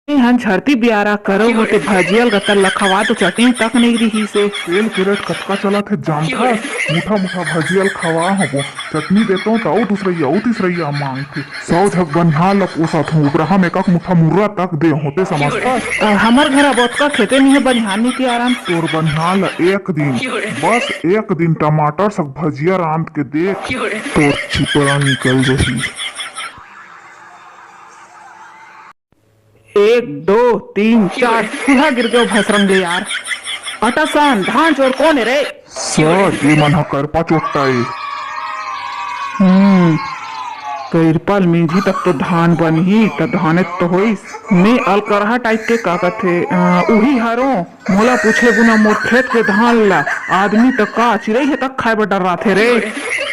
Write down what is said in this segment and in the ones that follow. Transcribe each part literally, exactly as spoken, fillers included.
ए हन झरती बियारा करो होते भजियल गतर ल खवा तो चटनी तक नइ रिहिस हे। तेल के रेट कतका चलत हे जानथस? मुठा मुठा भजियल खवा हबो, चटनी देतो त अउ दूसरइया अउ तीसरइया मांगथे। सौ झक बनिहार ल पोसत हूँ, उपराहा में एकक मुठा मुर्रा तक दे होते समझथस? अ, हमर घर अब ओतका खेते नइ हे बनिहार नीति आराम। तोर बनिहार ल एक दिन, बस एक दिन टमाटर सक भजिया रांध के देख, तोर चिपरा निकल जही। एक, दो, तीन, चार, फुहा गिर गयो भसरंग ले यार। अटासन, धान चोर कोन हे रे? सर, ये मन ह करपा चोट्टा ए। हम्म, कइरपा ल मिंजही तब तो धान बनही, त धानेच तो होइस। मैं अलकरहा टाइप के का कथे, अ, उही हरों। मोला पूछे गुना मोर खेत के धान ला आदमी त का चिरई हे तक खाए बर डर्राथे रे।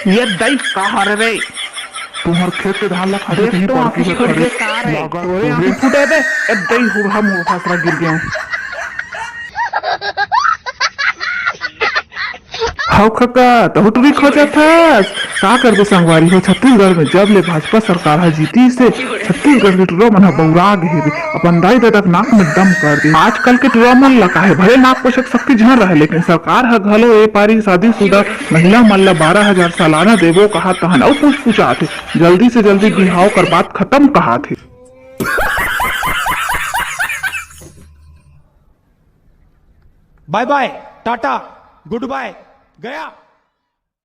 ये दई का हरे रे? तुंहर खेत के धान ला खाथे देख तिही तो पालतू आंखी हे फूट खड़े। गे का रे? लागत तोरे तो आंखी हे। फूटे बे, ए दई हुरहा मुरहा सरा गिर गेंव। हव कका, तहू टुरी खोजत हस? का करबे संगवारी हो, छत्तीसगढ़ में जब ले भाजपा सरकार ह जीतिस हे, छत्तीसगढ़ के टुरा मन ह बउरा गे हे बे। अपन दाई ददा के नाक में दम कर दे। आजकल के टुरा मन ल काहे भले नाक पोछे के शक्ति झन रहे, लेकिन सरकार ह घलो ए पारी शादीशुदा महिला मन ल बारह हजार सालाना देबो कहा तहन अउ पुचपुचात हे। जल्दी से जल्दी बिहाव कर बात खत्म कहात हे। बाय बाय, टाटा, गुड बाय, गया।